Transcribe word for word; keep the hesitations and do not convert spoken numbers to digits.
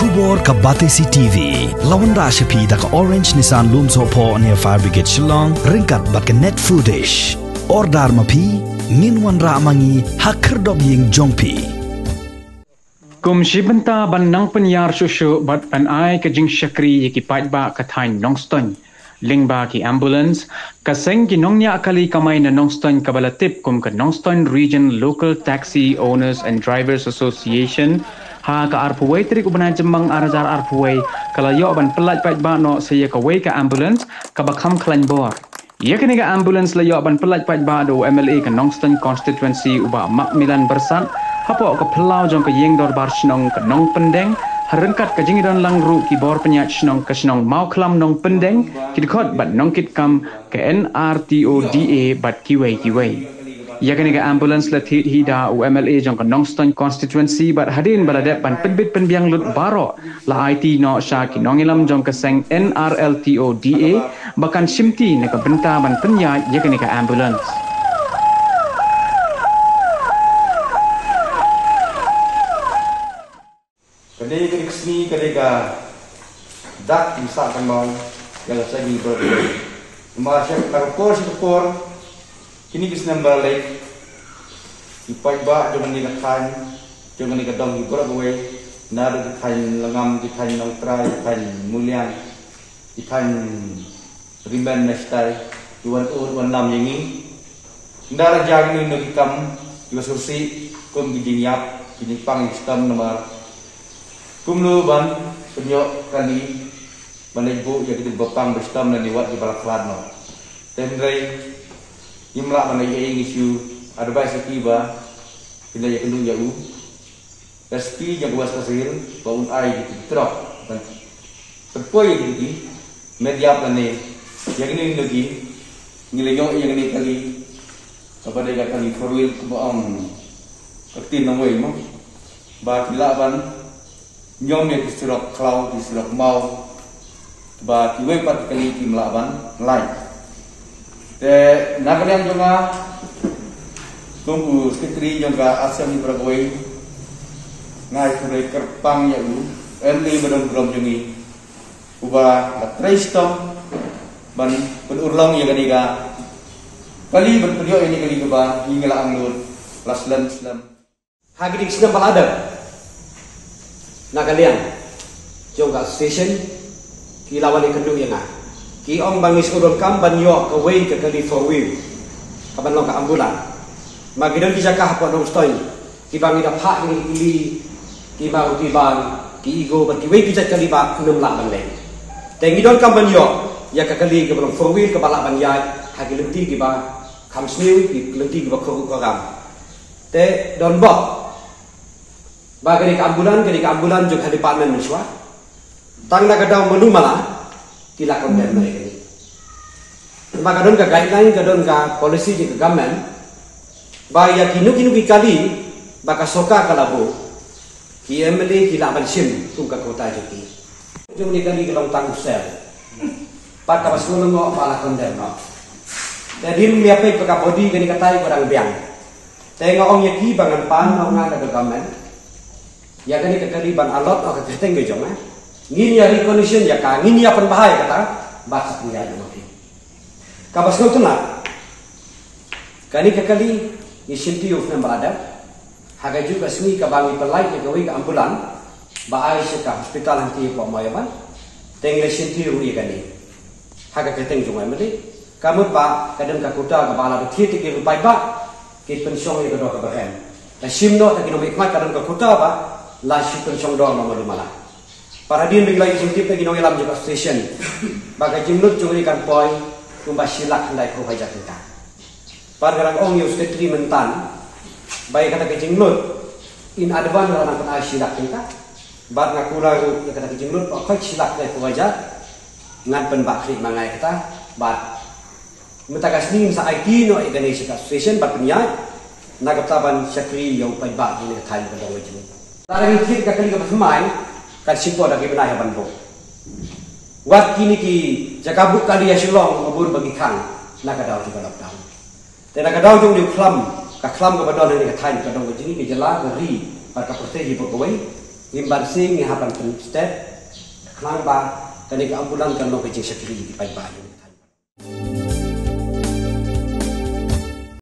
Khubor ka Batesi T V la wanrah sha phi da ka Orange Nissan Lumsohphoh near Fire Brigade Shillong ryngkat bad ka Net Foodish. Order ma phi, ngin wanrah ma ngi ha khyrdop ïing jong phi. Kum shi bynta ban nang pynïar shuh shuh bad ban ai ka jingshakri ïa ki paidbah ka thaiñ Nongstoiñ lyngba ki ambulance, ka seng ki nongñiah kali kamai na Nongstoiñ kaba la tip kum ka Nongstoiñ Region Local Taxi Owners and Drivers Association, ha ka arphew wei tarik u bnai Jymmang ar hajar arphew wei, ka la ïoh ban pyllait paidbah noh sa ïa kawei ka ambulance kaba kham khlaiñ bor. Ïa kane ka ambulance la ïoh ban pyllait paidbah da u M L A ka Nongstoiñ Constituency u Bah Macmillan Byrsat, hapoh ka phyllaw jong ka ïing dorbar shnong ka Nongpyndeng, ha ryngkat ka jingïadon lang ruh ki bor pynïaid shnong ka shnong Mawkhlam Nongpyndeng, ki dkhot bad nongkitkam ka N R T O D A bad kiwei kiwei. Ïa kane ka ambulance la thied hi da u M L A jong ka Nongstoiñ Constituency bad hadien ba la dep ban pynbit pynbiang lut baroh, la aiti noh sha ki nongïalam jong ka seng N R L T O D A ba kan shimti na ka bynta ban pynïaid ïa kane ka ambulance. Ka dei ka dei ka sngi, ka dei ka dak ki sah kan bang ïa la sagi bro. Namar sha ka por sha ka por kini ki snem ba la leit, ki paidbah jong kane ka thaiñ, jong kane ka dong ki bro kawei, naduh ki thaiñ Langam, ki thaiñ Nongtrai, ki thaiñ Muliang, ki thaiñ Rimen na shatai, ki wan ud wan nam ïa ngi. Ynda la jia kine ki kam kiba sngewsih kum ki jingïap, ki jingpang ki shitom namar kumno ban pynïoh kali ban leit buh ïa ki jingpang ba shitom lane wat kiba la khlad noh. Te hynrei ngim lah ban leit ïa ngi shu advice ïa ki ba kin leit ïakynduh ïa u S P jong ka West Khasi Hills ba un ai ki trok ban pynpoi ïa ki, met ïap lane ïa kine ki, ngi la ïoh ïa kane kali kaba dei ka kali four wheel kaba ong ka ktien nongwei mo, ba ki lah ban ñiom ïa ki surok khlaw, ki surok maw, ba kiwei pat ki kali kim lah ban lait. Te na ka liang jong nga kum u sekretari jong ka Assembly para kawei, nga ai khublei kyrpang ïa u M L A ba don burom jong ngi, uba la trei shitom ban pynurlong ïa kane ka kali, ban pynïoh ïa kane ka kali kaba ngi la angnud la slem slem. Ha kine ki snem ba la dep, na ka liang jong ka association ki la wan ïakynduh ïa nga, ki ong ba ngi shu donkam ban ïoh kawei ka kali four wheel kaban long ka ambulance. Ma ki don ki jaka hapoh Nongstoiñ kiba ngi da phah kine ki kali, ki Maruti van, ki Eggo bad kiwei ki jait kali ba ym lah ban leit. Te ngi donkam ban ïoh ïa ka kali kaba long four wheel kaba lah ban ïaid ha ki lynti kiba kham sniew, ki lynti kiba khuid khuid. Te don bok ba kane ka ambulance, kane ka ambulance jong ka department mynshuwa, tang na ka daw Malu Mala ki la condemn na kane. Ba ka don ka guideline, ka don ka policy jong ka government ba ïa kino kino ki kali ba ka sorkar ka la buh, ki M L A ki lah ban shim kum ka quota jong ki. Jong kane ka kali ka long tang u sel, pat kaba sngewlyngngoh ba la condemn noh. Te dei ruh ïa peit ba ka body kane katai ka dang biang. Te nga ong ïa ki ba ngan pan noh nga da ka government ïa kane ka kali ban allot noh ha ka kyrteng ka jong nga. Ngin ïa recognition ïa ka, ngin ïa pynbha ïa kata, bad sa pynïaid noh ma phi. Kaba sngewtynnat, kane ka kali ngi shim ti ïa u snem ba la dep. Ha kajuh ka sngi kaba ngi pyllait ïa kawei ka ambulance ba ai sha ka hospital hangtei hapoh Mawiaban, te ngi la shim ti ruh ïa kane ha ka kyrteng jong u M L A. Ka mut ba ka don ka quota kaba la dep thied ïa ki ruh paidbah, ki pynshong ïa ka dor kaba rem. Te shim noh, te ki nongmihkhmat, ka don ka quota ba la shu pynshong dor noh Malu Mala. Para dien ba ngi la ïoh jingtip na ki nongïalam jong ka association ba ka jinglut jong ngi kan poi kumba shi lak khyndai phew hajar tyngka. Pat nga dang ong ïa u secretary mynta ba ïa kata ka jinglut in advance la nang pyni shi lak tyngka. Bad nga kular ruh ïa kata ka jinglut ba khoi shi lak khyndai phew hajar, ngan pynbha khlieh ma nga ïa kata. Bad mynta ka sngi ngin sa aiti noh ïa kane sha ka association ban pynïaid na ka bynta ban shakri ïa u paidbah jong kane ka thaiñ ka dong ka jong ngi. Lada ngi thied ka kali kaba thymmai, kan shim por da ki bnai ha ban buh. Wat kine ki jaka buh kali ha Shillong nga bun ba ngi khang na ka daw jong ka lockdown. Te na ka daw jong u khlam, ka khlam kaba don ha kane ka thaiñ ka dong ka jong ngi, ka jylla, ka ri bad ka pyrthei hi baroh kawei. Ngim banse ngi hap ban pynstep khnang ba kane ka ambulance kan long ka jingshakri ïa ki paidbah.